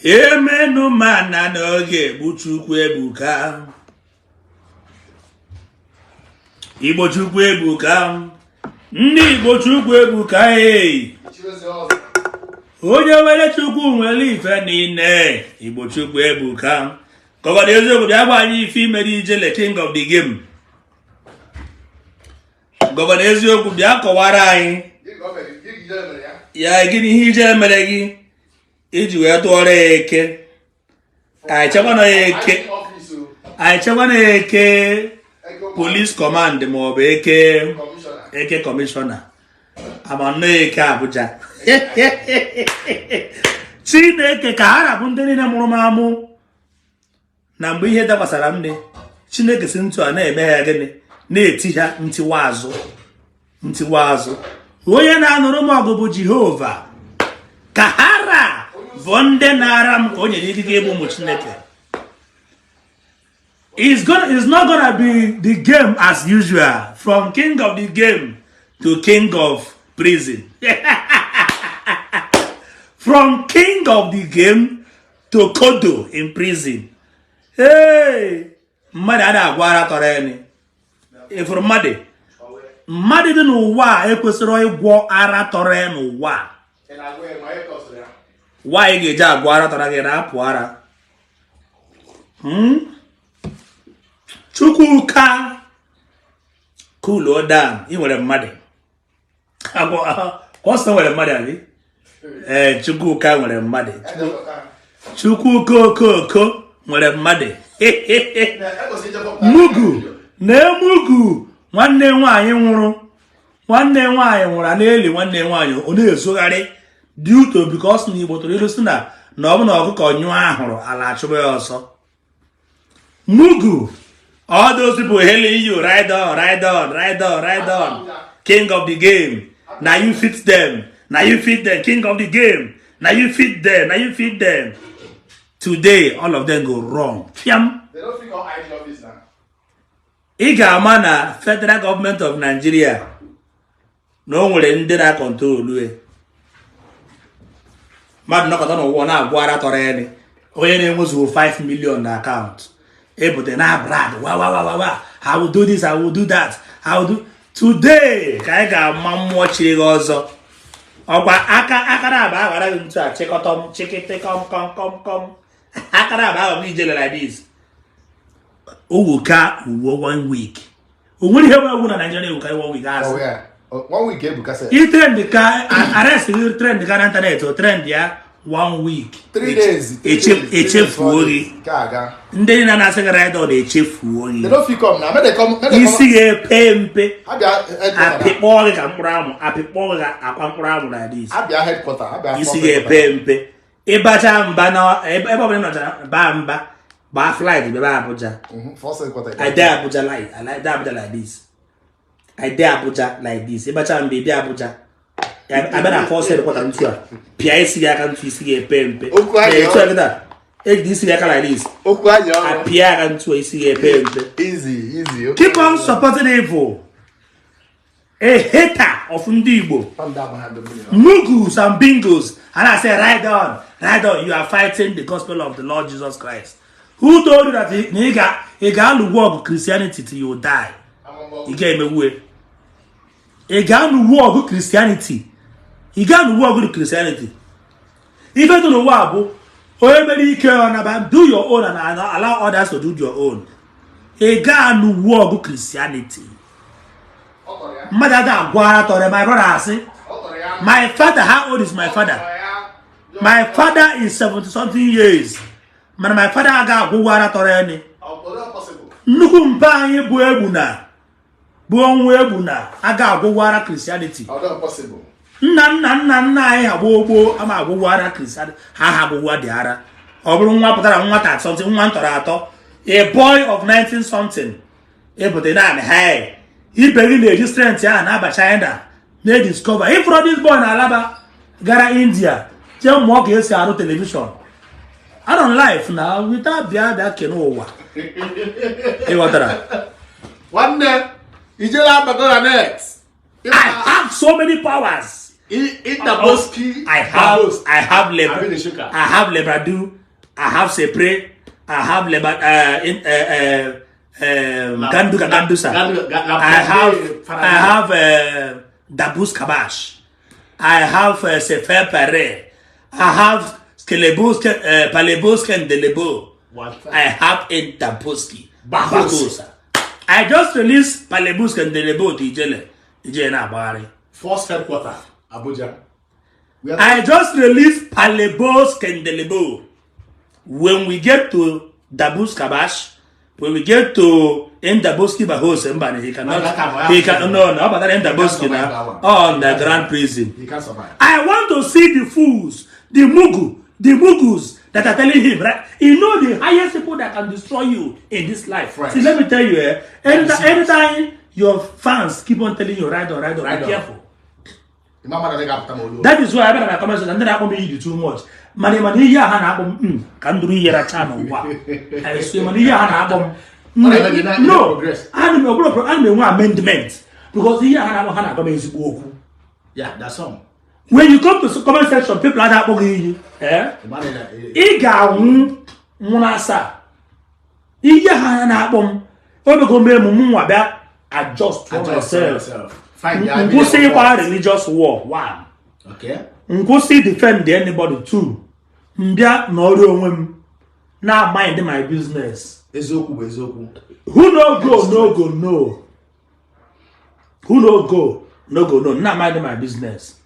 Emenu mana n'oge bụ Chukwu ebuka. Igbo Chukwu ebuka. Ndị Igbo Chukwu ebuka ee. Onye nwere Chukwu nwere ife niile. Igbo Chukwu ebuka. Governor Eziokwu, bịa gwa anyị ife imere Ijele, king of the game. Governor Eziokwu, bịa kọwara anyị ya gịnị ihe Ijele mere gị iji wee tụọrọ ya eke. Anyị chekwa na ya eke, anyị chekwa na ya eke police command maọbụ eke eke commissioner, ama nnọọ eke Abuja. Chineke ka ha rabụ ndị niile mụrụ m amụ na mgbe ihe dakwasara m nne. Chineke si ntụ a na-eme ha gịnị, na-eti ha ntiwa azụ, ntiwa azụ. Onye na-anụrụ m ọgụ bụ Jehova. Ka ha ra bụ ndị na-ara m ka o nyere ikike ịbụ ụmụ Chineke. It's not gonna be the game as usual, from king of the game to king of prison, from king of the game to kodo in prison. Hey, mmadụ a na-agwa ara tọrọ eni ịfụrụ mmadụ, mmadụ dị n'ụwa a ekwesịrị ịgwọ ara tọrọ ya n'ụwa a. Nwaanyị ga-eji agwọ ara tọrọ gị na-apụ ara. Chukwuka, cool down. Ị nwere mmadụ ọsọ nwere mmadụ abi. Ee, Chukwuka nwere mmadụ. Chukwuka Okoko nwere mmadụ. Mugu na emugu, nwanne nwaanyị nwụrụ, nwanne nwaanyị nwụrụ, a na-eli nwanne nwaanyị, ọ na-ezogharị due to because na Igbo tụrụ ilu si na ọ bụ na ọkụkọ nyụọ ahụrụ ala achụba ya ọsọ. Mugu, all those people hailing you, "Ride on, ride on, ride on, ride on, king of the game." Na you fit them, na you fit them. King of the game, na you fit them, na you fit them. Today all of them go wrong, fiam. They don't fit come IG office now. Ị ga-ama na Federal Government of Nigeria na o nwere ndị na-acontrol e. Mmadụ nọkọta n'ụwa na-agwụ ara tọrọ eni. Onye na-enwezughị 5 million na account ebute na brag wa wa wa wa wa, "I will do this, I will do that, I will do." Today ka anyị ga-ama mmụọ chiri gị ọzọ. Ọkwa aka akara aba aghara gị ntu a chịkọtọm chịkịtị kọm kọm kọm kọm akara aba aghọ gị Ijele like this. Owuka uwe one week, o nwere ihe bụ egwu na Nigeria ewukarị one week asị. Oh yeah. Oh, one week ebuka sef. I trend ka arrest gị, trend ka na internet, o trend ya one week. 3 days. 3 days, Echefuo 3 days, 4 gị. days. Ka aga. Ndị niile na-asị gị ride on echefuo gị. They don't fit come now. Make they come. Make they Isi come. ga-epe mpe. Ha bịa headquarter now. Apịkpọọ gị ka mkpụrụ amụ, apịkpọọ gị ka akwa mkpụrụ amụ like this. Ha bịa headquarter. Ha bịa Isi headquarter. ga-epe mpe. Ịbacha mba na ebe ebe ọbụla ị nọchara baa mba, gbaa flight bịaba Abuja. First headquarter. I dey Abuja like I like dey Abuja like this. I dey Abuja like this. Ịbacha mba, ịbịa Abuja, abịa na first headquarter ntu a pịa isi gị aka ntu, isi gị epe mpe. Okwu anyị Na etu a kịta ejide isi gị aka like this. Okwu anyị ọrụ. Apịa aka ntu a, isi gị epe mpe. Easy, easy. Keep on supporting evil, a hater of ndị Igbo. Thunder behind the million. Mugus and bingos, and I say, "Ride on, ride on." You are fighting the gospel of the Lord Jesus Christ. Who told you that na ị ga-alụ ọgụ Christianity till you die? Ị ga-emewue, ị ga-anụwu ọgụ Christianity, ị ga-anụwu ọgụ Christianity. Ife dị n'ụwa a bụ onye mere ike ọ naba. Do your own and allow others to do their own. Ị ga-anụwu ọgụ Christianity. Ọ tọrọ ya. Mmadụ ada agwa ara tọrọ. My brother asị. Ọ tọrọ ya. My father, how old is my father? Ọ tọrọ ya. My father is 70 something years, mana my father aga agwụgwọ ara tọrọ eni. Ọ tọrọ possible. Nnukwu mpa anyị bụ Egbuna, bụ ọnwụ Egbuna, aga agwụgwọ ara Christianity. Ọ tọrọ possible. Nna nna nna nna anyị ha gboo gboo ama agwụgwọ ara Christianity. Ha agwụgwọ dị ara. Ọ bụrụ nwa pụtara nwata something, nwa ntọrọ atọ, a boy of 19 something, ịpụta naanị hey, ibe gị na-eji strength ahụ na-aba China na-ediscover. Ifụrụ this boy na Alaba gara India jee mụọ ka esi arụ television aron life na wita bịa bịa kene ụwa. Ịghọtara? Nwanne, ijele abago na net. I have so many powers. Indaboski. I have Abi Lebra, the Shuka. I have Lebradu, I have Sepre, I have Leba, in, Ganduka Gandusa. I have Dabus Kabash. I have Sefer Pare. I have Skelebus, Palebus and Delebo. What? I have Indaboski. Bahosa. I just released Palebus and Delebo to Ijele. Ijele na agbagharị. Force headquarter, Abuja. We are I just released Palebos Kendelebo. When we get to Dabus Kabash, when we get to Indaboski Bahose, Mbani, he cannot, That time, he can, no, but that Indaboski He can't survive now, that one. on the Grand Prison. He can't survive. I want to see the fools, the mugu, the mugus that are telling him, right? You know the highest people that can destroy you in this life. Friends. See, let me tell you, anytime your fans keep on telling you, ride on, ride on, Ride be on. careful. Imam Mada ga-apụta ma olu. That is why abịara na comment section, ndị na-akpọ m iyi dị too much. Mana ihe a ha na-akpọ m, ka m duru ihe racha n'ụwa. I swear, mana ihe a ha na-akpọ m, Ọ na-eme gị no, progress. ana m ọ bụrụ ana m enwe amendment because ihe a ha na-akpọ, ha na-agwa m ezigbo okwu. Yeah, that's all. When you come to comment section, people ada akpọ gị iyi. Eh? Imam Mada Ị ga-anwụ nwụrụ asaa. Ihe ha na-akpọ m, obego mee m mụ nwa bịa adjust for adjust myself. yourself. Find the Nkwụsị ịgba religious war, one. Okay. Nkwụsị defend anybody, two. Mbịa n'ọrụ onwe m na mind my business. Eziokwu bụ eziokwu. Who no go no go no, who no go no go no, na mind my business.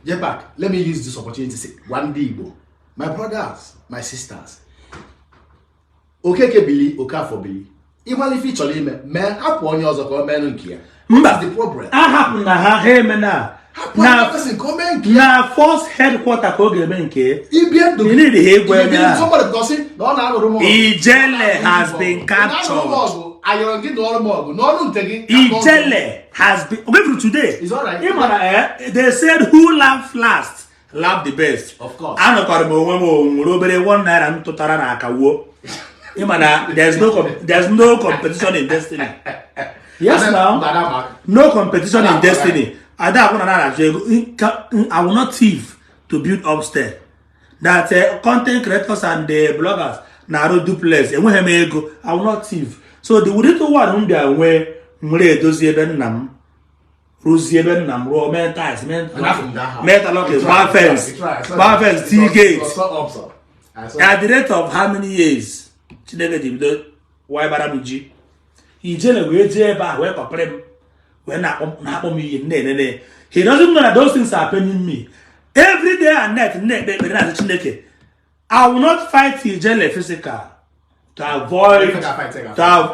Jepak, let me use this opportunity to say, gwa ndị Igbo, my brothers, my sisters, Okeke bili, Okafọ bili. Ịmara ife ị chọrọ ime, mee, hapụ onye ọzọ ka o mee nke ya. Mba. What is the problem? Ahapụ na ha eme na Hapụ na another person ka o mee nke ya. Na force headquarter ka ọ ga-eme nke. Ibie ndụ You need ha egwu ebe a. Somebody because na ọ na-alụrụ m ọgụ. Ijele has been Ọ na-alụrụ m captured. ọgụ, ayọrọ gị nụọrọ m ọgụ n'ọnụ nke gị. Ijele has been okay for today. It's all right. Ị ma na, they said who laugh last laugh the best. Of course. Anọkwara m onwe m, o nwere obere ₦1 m tụtara na akawuo. Ị ma na there's no competition in destiny. Yes now. No competition in destiny. Ada akwụna na achọ ego. I will not thief to build upstairs. That content creators and the bloggers na-arụ duplex. Enweghị m ego. I will not thief. So the little one m bịa nwee nwere edozi ebe nna m, rụzie ebe nna m, rụọ mee tiles, mee interlock, gbaa fence, gbaa fence, tii gate. At the rate of how many years Chineke ji bido waịbara m ji, Ijele wee jee ebe a wee kọpịrị m, wee na-akpọ m iyi na-enene. He doesn't know that those things are paining me every day and night. Na-ekpe ekpere na-asị Chineke, I will not fight Ijele physical to avoid to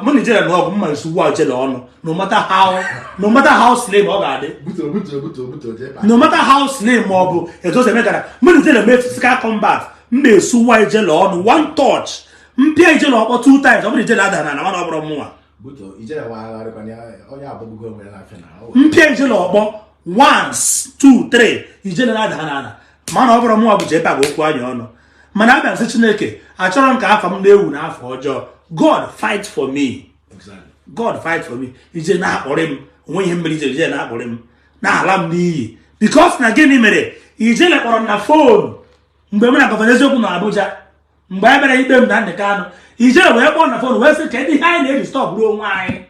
mụ na Ijele na ọgụ mma nsogbu Ijele ọnụ, no matter how slim ọ ga-adị, no matter how slim ma ọ bụ etu o si eme gara mụ na Ijele mee physical combat, m na-esuwa Ijele ọnụ one touch, mpịa Ijele ọkpọ two times, ọ bụrụ Ijele adara na mana ọ bụrụ mụnwa. Mpịa Ijele ọkpọ once, two, three, Ijele na-ada n'ala, mana ọ bụrụ mụnwa bụ Jpac okwu anya ọnụ. Mana abịa nsị Chineke, achọrọ m ka afa m na-ewu n'afọ ọjọọ. God fight for me. God fight for me. Ije na-akpọrị m, onwe ihe mmiri ije na-akpọrị m, na-ala m n'iyi, because na gịnị mere? Ijele kpọrọ m na phone mgbe m na governor Eziokwu na Abuja, mgbe e bịara ikpe m na Nnamdi Kanu. Ijele wee kpọọ na phone wee sị, kedu ihe anyị na-eji stop ruo onwe anyị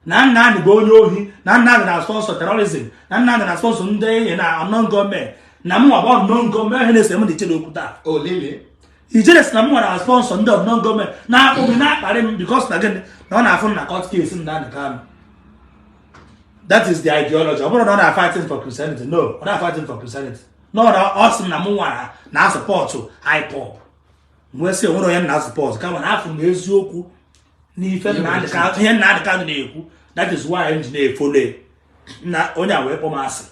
na Nnamdi bụ onye ohi, na Nnamdi na sponsor terrorism, na Nnamdi na sponsor ndị enyi na unknown gọọmenti, na m nwa bụ unknown gọọmenti? Ihe na-ese m dị ichere okwu taa. Ijele sị na m nwere sponsor ndị unknown gọọmenti, na-akpụ m, na-akparị m, because na gịnị? Na ọ na-afụ m na court case Nnamdi Kanu. That is the ideology. Ọ bụrụ na ọ na-fighting for Christianity, no, ọ na-fighting for Christianity, no. Na ọ sị na m nwara na support IPOB, wee sị onwere onye m na support, kama na afụ m eziokwu n'ife ihe Nnamdi Kanu na-ekwu. That is why m ji na-efolo na onye a wee kpọ m asị.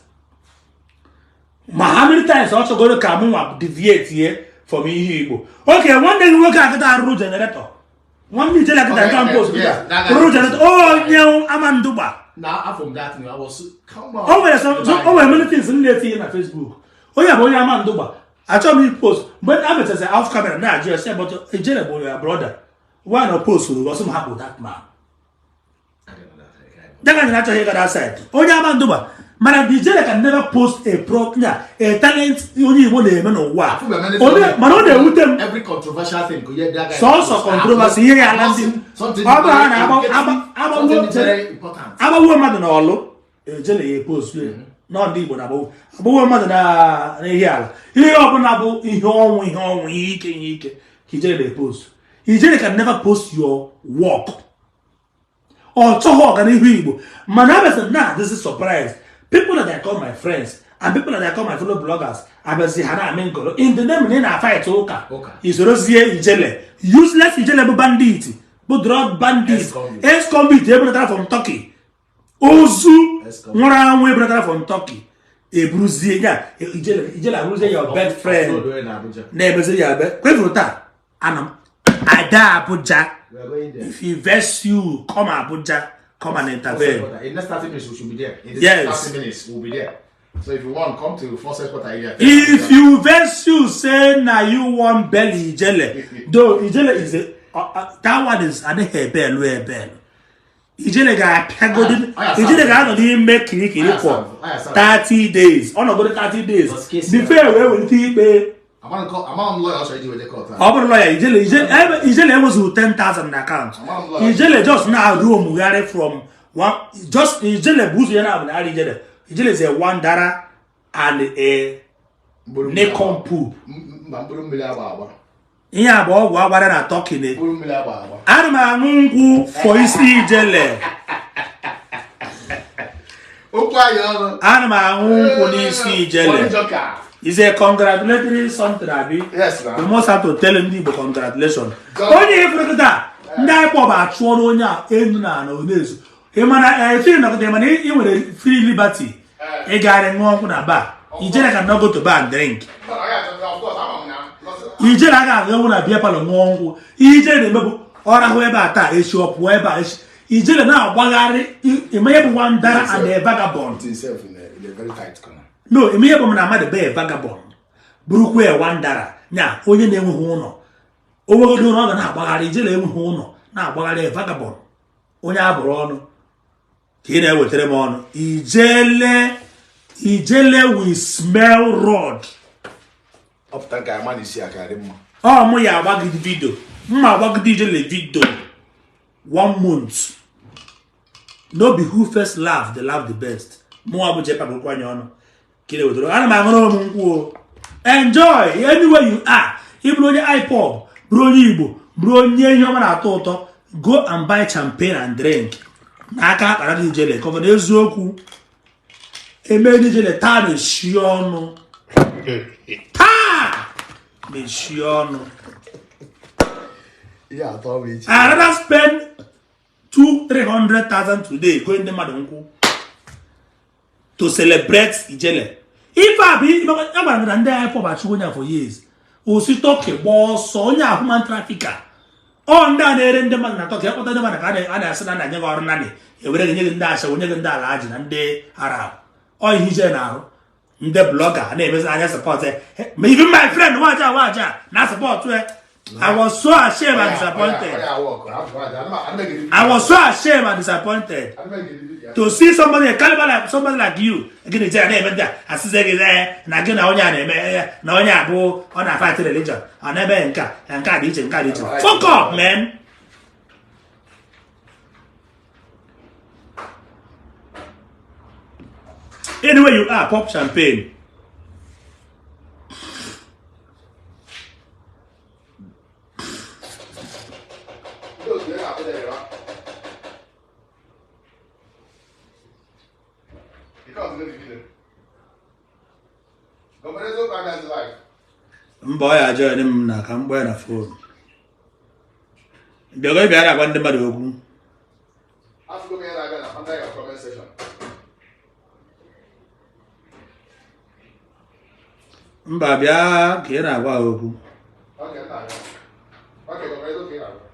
Ma how many times ọ chọgoro ka mụ nwa deviate ye from ihe Igbo? Oke nwanne gị nwoke akịta arụrụ generator, nwanne Ijele akịta nke post rụrụ generator, onye Amandugba. O nwere many things m na-etinye na Facebook. Onye bụ onye Amandugba, achọghị m ipost. Mgbe a mechasị off camera na-ajụ ya sị, but Ijele bụ ya brother, why na post ruru ọsọ m hapụ that man? Dịka anyị na-achọghị ịga that side, onye Amandugba Mana the Ijele can never post a pro a talent onye Igbo na-eme n'ụwa a. Mana ọ na-ewute m. Every controversial thing ka onye that guy Sọọsọ post. controversy, ihe ya ala ndị Something ọ bụrụ ha very na something very important. agbagbuo mmadụ na ọlụ, ejele ya epost ya nọ. Ndị Igbo na-agbagbu agbagbuo mmadụ na n'ihe ala, ihe ọbụla bụ ihe ọnwụ, ihe ọnwụ, ihe ike, ihe ike ka Ijele na-epost. Ijele can never post your work. Ọ chọghị ọganihu Igbo. Mana abịasị na this is surprise, people that I call my friends and people that I call my fellow bloggers abịazi ha na-amị ngọrọ in the name na ị na-fight ụka. Ụka. Isorozie Ijele, useless Ijele bụ bandit, bụ drug bandit. Ex-convict. Ex-convict ebunatara from Turkey, ozu Ex-convict. nwụrụ anwụ ebunatara from Turkey, eburuzie ya. Ijele, Ijele abụrụzie your bed friend. Offload na Abuja. Na-emezi ya be kwefuru taa ana m ada Abuja. We are going there. If he vex you, come Abuja, come and intervene. In the next 30 minutes, we should be there. In the Yes. next 30 minutes, we'll be there. So if you want, come to Force Headquarters area. If you vex you say na you wan bail Ijele, though Ijele is a that one is adịghị ebelu ebelu. Ijele ga-apịagodi. Ah, ah, Ijele ga-anọ n'ime kirikiri for 30 days. Ọ nọgodi 30 days But case before wee welite ikpe. Among lawyer also iji wete court. Ọ bụrụ lọya Ijele, Ijele Ijele enwezughị 10,000 na akaụntụ. Ijele just na-arụ omugharị from one, just Ijele bụ ụzọ ya na-abụ narị Ijele. Ijele is a wanderer and a nincompoop. Mba, mkpụrụ mmiri agba agba. Ihe a bụ ọgwụ agbara na Turkey ne. Mkpụrụ mmiri agba agba. Ana m aṅụ nkwụ for isi Ijele. Okwu anyị ọnụ. Ana m aṅụ nkwụ n'isi Ijele. Money joker. Is a congratulatory something, abi? Yes, na. We must have to tell ndị Igbo congratulation. Onye ifuru kịta ndị IPOB achụọrọ onye a enu na ana onezu. Ị mana free nọkịta, ị mana ị nwere free liberty ịgagharị ṅụọ nkwụ na bar. Ijele can not go to bar and drink. Ijele agaghị aganwu na beer parlour ṅụọ nkwụ. Ihe Ijele na-emebụ, ọ rahụ ebe a taa, echi ọ pụọ ebe a, echi Ijele na-agbagharị. Ime bụ wanderer and a vagabond. Put himself in a very tight corner. No, ime ihe bụ na mmadụ bụ a vagabond, bụrụkwa a wanderer, nya onye na-enweghị ụlọ. O nwegodo ụlọ, ọ ga na-agbagharị. Ijele enweghị ụlọ, na-agbagharị, a vagabond, onye abụrụ ọnụ ka ị na-ewetara m ọnụ. Ijele, Ijele we smell rod. Ọ pụta nke ama na isi aka dị mma. Ọ mụ ya agbagide video, mma agbagide Ijele video one month. No be who first laugh they laugh the best. Mụnwa bụ Jepa bụkwa anya ọnụ ka ị na-ewetara. Ana m aṅụrụ m nkwụ o. Enjoy anywhere you are. Ị bụrụ onye IPOB, bụrụ onye Igbo, bụrụ onye ihe ọma na-atọ ụtọ, go and buy champagne and drink n'aka akpara gị Ijele ka ọ bụ n'eziokwu eme ndị Ijele taa mechie ọnụ, taa mechie ọnụ. Ihe atọ m iche. I rather spend 200,000-300,000 today go ndị mmadụ nkwụ to celebrate Ijele. Ife a bụ agwara m na ndị IPOB achụgo onye a for years. Osi Turkey gbaa ọsọ, onye a human trafficker. Ọ ndị a na-ere ndị mmadụ na Turkey, akpọta ndị mmadụ ka a na-asị na na-enye gị ọrụ nanị, ewere gị nye gị ndị ashawo, nye gị ndị ala ajị na ndị Arab. Ọ ihe Ijele na-arụ. Ndị blogger na-emezi anya support ya. Ma even my friend waja waja na support ya. I was so ashamed and disappointed. I was so ashamed and disappointed to see somebody a caliber like somebody like you gị na-eje na-eme ndị a asịze gị na gị na onye a na-eme na onye a bụ ọ na-fight religion, ọ na-eme nke a, nke a dị iche, nke a dị iche. Fuck up, man. Anyway, you are pop champagne. Mba, ọ ya join m na ka m gbaa ya na phone. Bịago bịara agwa ndị mmadụ okwu. Afụgo m ihe na-abịa na under your comment section. Mba, bịa ka ị na-agwa ha okwu. Okay, na-abịa. Okay, gọvanọ eziokwu ị na-agwa.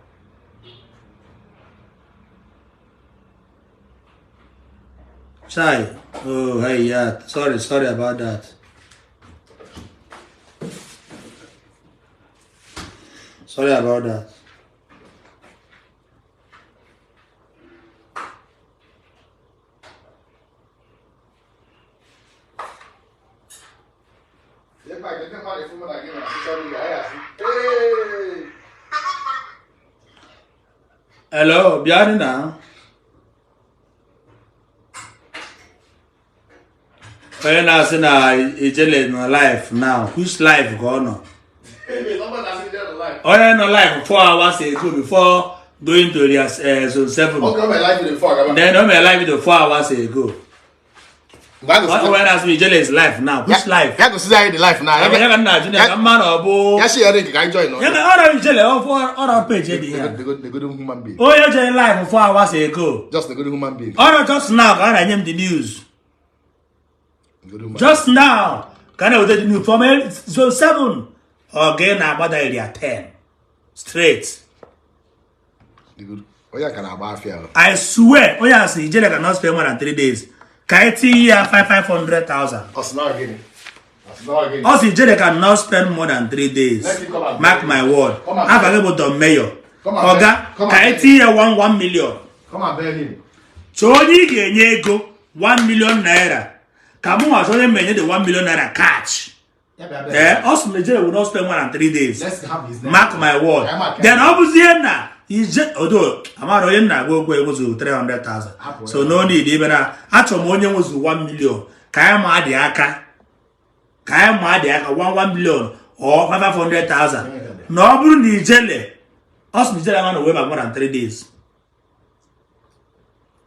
Chai. Oh, hey, yeah. Sorry, sorry about that. Sorry about that. fact, ndị mmadụ efu mụ na gị na social media, anyị asị, "Hey!" Hello, bịanụ na. Onye na-asị na Ijele nọ live now, which live ka ọ nọ? Somebody na-asị Ijele nọ live. Onye nọ live 4 hours ago before going to their zone 7. Okay, o mere live video before gaba. Then o mere live video 4 hours ago. Mgbe a gosiri- Onye na-asị Ijele is live now, which live? Ya gosizi anyị the live na. Ya ka nna ajụ ya ka mma na ọ bụ Ya share link ka anyị join. Ya ka ọ na Ijele ọrọ page dị ya. Negodo human being. Onye jere live 4 hours ago. Just negodo human being. Ọrọ just now ka a na-enye m the news. Negodo human Just now ka a na-eweta the news from zone 7. Ọ ga na-agbada area 10 straight. Negodo. Onye a ka na-agba afịa ahụ. I swear, onye a sị Ijele cannot spend more than 3 days. Ka anyị tinye ya 500,000. Ọ sị na ọ gịnị? Ọ sị na ọ gịnị? Ọ sị Ijele cannot spend more than 3 days. Let him come and Mark my word. Come and Afa gị bụ Don Mayor. Come and Ọga, come ka and anyị tinye ya 1 1 million. Come and bail him. Chọọ onye ị ga-enye ego 1 million naira. Ka mụ nwa chọọ onye m enye the 1 million naira cash. Ya bịa bail Ee, him. ọ sị na Ijele will not spend more than 3 days. Let's have his name. Mark my word. Ya mark ya. Then ọ bụzie na ije odo amara onye nna agwa okwu enwezu 300,000. Hapụ So ya. no need ibe na achọrọ m onye nwezu 1 million ka anyị ma dị aka, ka anyị ma dị aka 1 1 million or 500,000, na ọ bụrụ na Ijele, ọ sị na Ijele ama na wee more than 3 days.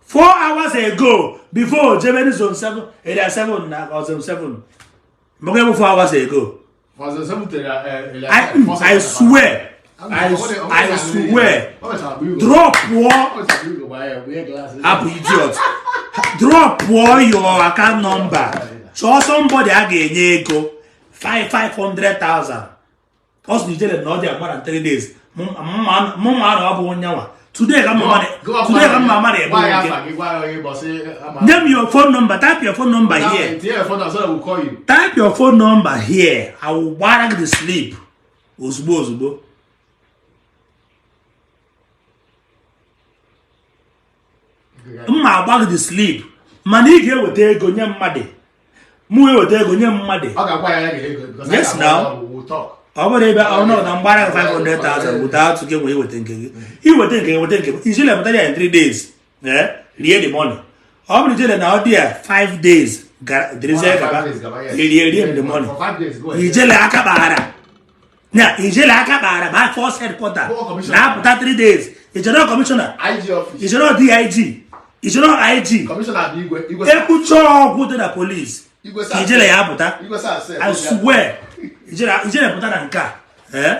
4 hours ago before jebeni zone 7, area 7 na or zone 7 mgbe bụ 4 hours ago. For the seven to, I swear, I swear, drop pụọ. Hapụ idiot, drop pụọ your account number. Chọọ somebody a ga-enye ego 5 500,000. Ọ sị na Ijele na ọ dị more than 3 days. Mụ ma na ọ bụ onye today ka mma, today ka mma mara ebe nwoke. Nye m your phone number. Type your phone number here. Type your phone number here. I will gbara gị the sleep ozugbo ozugbo. Mma agba gị the sleep, mana ị ga-eweta ego nye mmadụ, mụ eweta ego nye mmadụ. Yes, now. Ọ bụrụ ebe ọ nọ na mgbara gị 500,000 without gị nwee iweta nke gị, iweta nke gị, weta nke gị. Ijele pụtara ya in 3 days, eh, rie the money. Ọ bụrụ Ijele na ọ dị ya 5 days dịrịzie gaba, rie rie m the money. Ijele aka kpaghara ya, Ijele aka kpaghara by force headquarter na-apụta 3 days. Ijele kọmishọna, ijele DIG, ijele IG, ekwucha ọgwụ dị na police, Ijele ya apụta. I swear, Ijele, Ijele pụta na nke a, eh?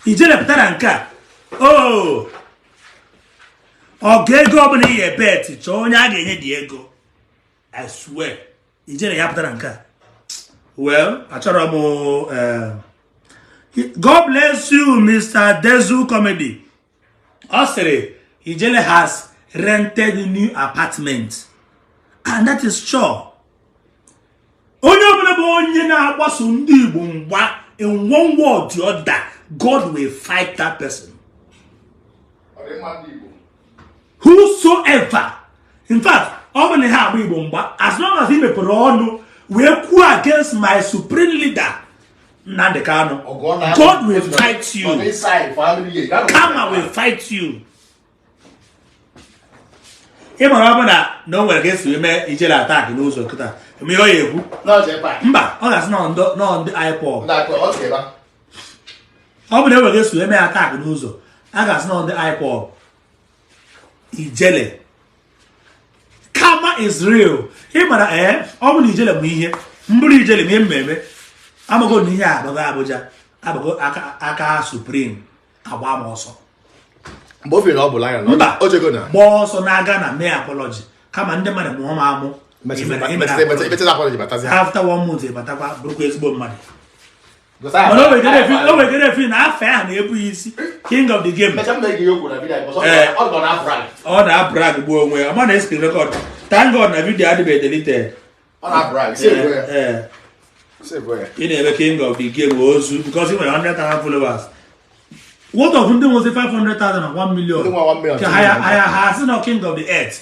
Ijele pụta na nke a. O ọga ego ọbụla ihe bet, chọọ onye a ga-enye dị ego. I swear, Ijele ya pụta na nke a. Well, achọrọ m God bless you, Mr. Dezu Comedy. Ọ sịrị Ijele has rented new apartment, and that is sure. Onye ọbụla bụ onye na-agbaso ndị Igbo mgba, in one word or the other, God will fight that person. Whosoever, in fact, ọ bụ na ha agba Igbo mgba, as long as ị mepere ọnụ wee kwuo against my supreme leader Nnamdi Kanu, God will fight you. Karma will fight you. Ị mara ọ bụ na na o nwere ka esi wee mee Ijele attack n'ụzọ kịta, eme ihe ọ ya ekwu. Mba, ọ ga-asị nọ ndị IPOB. Ọ bụ na e nwere ka esi wee mee attack n'ụzọ, a ga-asị nọ ndị IPOB. Ijele, karma is real. Ị mara ee, ọ bụ na Ijele bụ ihe mbụrụ, Ijele ma ihe mmemme amago na ihe a agbago Abuja, agbago aka aka supreme, agba m ọsọ. Mgbe o fere na ọ bụ lion. Mba. O jego na gbaa ọsọ na-aga na mee apology, kama ndị mmadụ mụọ m amụ. Imere apology. Emechata apology batazi ha. After one month, ịbatakwa bụrụkwa ezigbo mmadụ, mana o wegere efi na afọ ahụ na-ebu ya isi king of the game. Mmecha m na-ege ihe o kwuru na video because Eh. ọ nọ na brag. Ọ na-abrag gbuo onwe ya. Ọ ma na screen record. Thank God na video adịbeghị deleted. Ọ na-brag. Save ya. Ee. Save ya. Ị na-eme king of the game ozu because ị nwere 100,000 followers. What of ndị nwezi 500,000 na 1 million? Ndị nwe 1 million. Ka ha sị na king of the earth.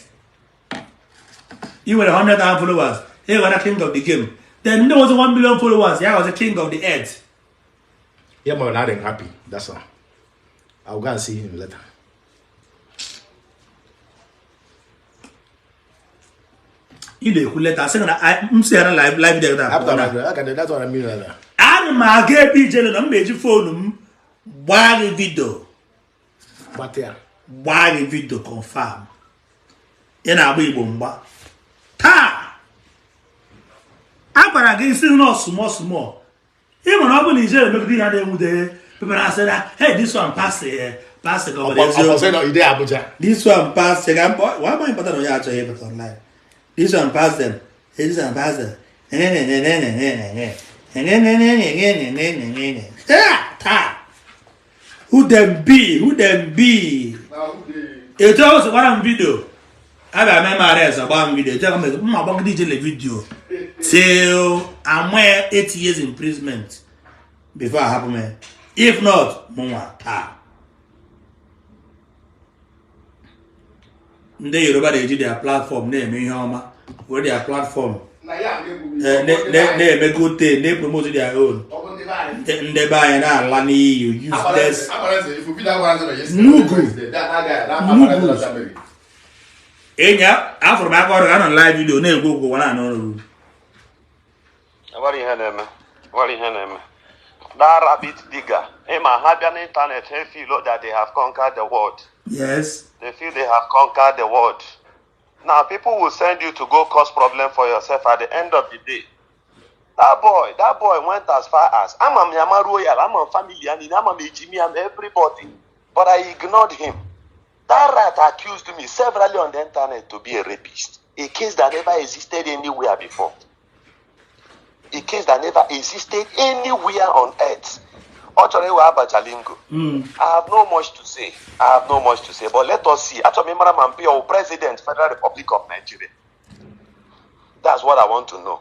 Ị nwere 100,000 followers, ị ghọrọ king of the game. Then ndị nwezi 1 million followers ya ghọzi king of the earth. Yeah, man, I'm happy. That's all. I'll go and see him later. Ị na-ekwu later, sị na m si ya na live live video na. After my, okay, that's what I mean. Right. Ana m aga ebe ijele na m eji phone m gbaa gị video. Gbatịa. Gbaa gị video confirm. Ị na-agba Igbo mgba. Taa! A gwara gị si nọ small small. Ị nwere ọ bụ na ijele emegide ihe na-enwude pepere asị na hey, this one pass pass gọvanọ eziokwu. Ide Abuja. This one pass ka mkpọ why am I important onye achọghị ịpụta online. This one pass them. This one pass them. Taa! Who them be? Who them be? Etu ahụ si gbara m video. Abịa m arrest agba m video. Etu ahụ m mma agbagide ijele video till amụ 8 years imprisonment before ahapụ m. If not, mụnwa taa. Ndị Yoruba na-eji their platform na-eme ihe ọma, were their platform na-eme good thing, na-promote their own. Ndị be anyị na-ala n'iyi useless. Mugu. Mugu. Enyi afụrụ m aka ọrụ ga nọ live video na-ekwu okwu ụwa na-anụ ọrụ. Nwere ihe na-eme, nwere ihe na-eme. That rabbit digger, ịma ha bịa n'ịntanetị, ha feel that they have conquered the world. Yes. They feel they have conquered the world. Now people will send you to go cause problem for yourself at the end of the day. That boy went as far as ama m ya maruo ya, ama m family ya niile, ama m ejimi ya, everybody. But I ignored him. That rat accused me severally on the internet to be a rapist. A case that never existed anywhere before. A case that never existed anywhere on earth. Ọ chọrọ iwe Abachalingo. I have no much to say. I have no much to say. But let us see. Achọrọ m ịmara ma mpe ọ President Federal Republic of Nigeria. That's what I want to know.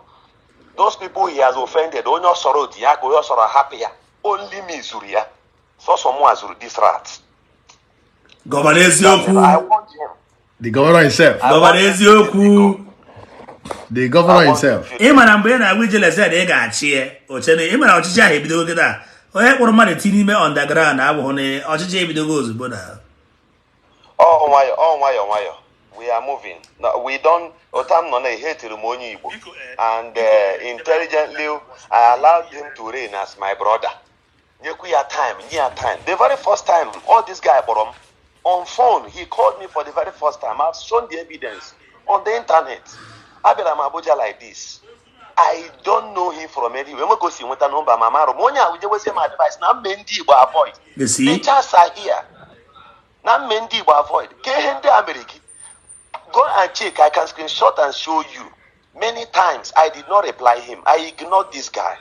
Those people he has offended, onye ọ sọrọ oti ya ka onye ọ sọrọ hapụ ya. Only me zuru ya. Sọsọ mụ zuru this rat. Gọvanọ eziokwu. I want him. The governor himself. Gọvanọ eziokwu. The governor himself. Ị mara mgbe ị na-agwa ijele sị na ị ga-achị ya oche na ị mara ọchịchị ahụ ebidogo kịta. Onye kpọrọ mmadụ tinye n'ime underground abụghị na ọchịchị ebidogo ozugbo na. Ọ nwayọ, ọ nwayọ nwayọ. We are moving. No, we don't. Otam nọ na ehetiri m onye Igbo. And intelligently, I allowed him to reign as my brother. Nyekwu ya time, nye ya time. The very first time, all this guy kpọrọ m on phone, he called me for the very first time. I've shown the evidence on the internet. Abịara m Abuja like this. I don't know him from anywhere. Enwe ka o si nweta nọmba ma marụ m. Onye a jewezi m advice na mme ndị Igbo avoid. You see? The chance are here. Na mme ndị Igbo avoid. Ka ihe ndị a mere gị. Go and check. I can screenshot and show you. Many times I did not reply him. I ignored this guy.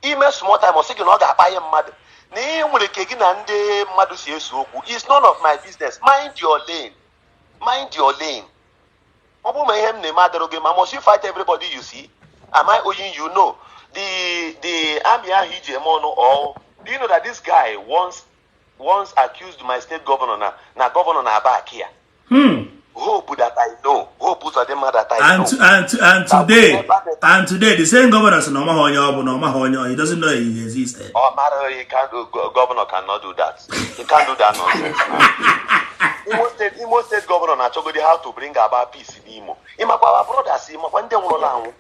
Ime small time, ọ sị gị na ọ ga-akpa ihe mmadụ. Na ihe nwere ke gị na ndị mmadụ si eso okwu. It's none of my business. Mind your lane. Mind your lane. Ọ bụrụ ma ihe m na-eme adịrọ gị ma must you fight everybody you see? Am I owing you? No. The army ahụ iji eme ọnụ or do you know that this guy once accused my state governor na governor na aba ya? Hope that I know. Hope Uzodinma that I know. And today the same governor sị na ọ maghị onye ọ bụ na ọ maghị onye ọ, he doesn't know he existed. Oh, matter, he can't do, governor cannot do that. He can't do that nonsense. Imo State governor na-achọgodi how to bring about peace n'Imo. Ịmakwa our brothers, ịmakwa ndị nwụrụla anwụ.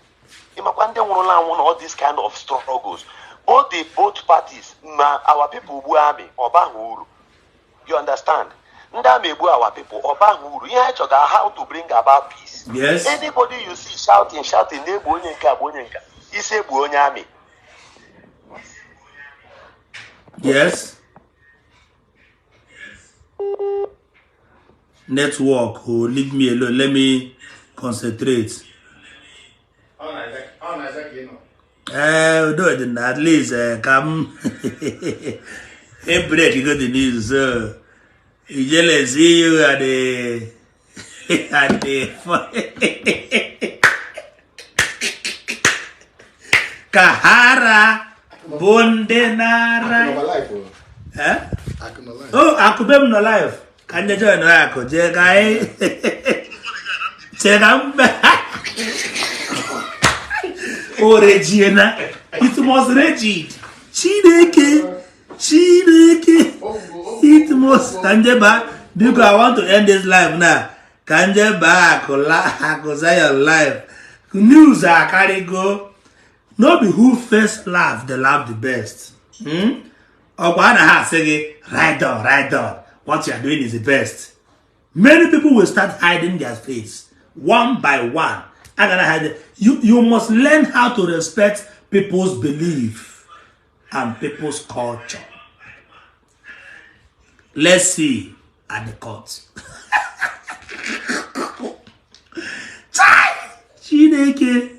Ịmakwa ndị nwụrụla anwụ na all these kind of struggles. Both parties, ma our people gbuo army, ọ baghị uru. You understand? Ndị army egbu our people, ọ baghị uru. Ihe anyị chọga how to bring about peace. Yes. Anybody you see shouting, na-egbu onye nke a bụ onye nke a. Isi egbu onye army. Yes. Network will leave me alone. Let me concentrate. Do it at least come. A break you got the news. So Ijele see you at the at the Kahara Bondenara. Eh? Oh, akube m no live. Ka nje join akụ jee ka anyị chee ka mbe. O rejiena. It must rigid. Chineke, Chineke. It must. Ka njeba, biko, I want to end this live now. Ka njeba akụ akụ Zion live. News akarịgo. No be who first laugh dey laugh the best. Ọkwa a na ha asị gị, "Ride on, ride on, what you are doing is the best." Many people will start hiding their face one by one. I gotta hide it. You must learn how to respect people's belief and people's culture. Let's see at the court. Chai! Chineke.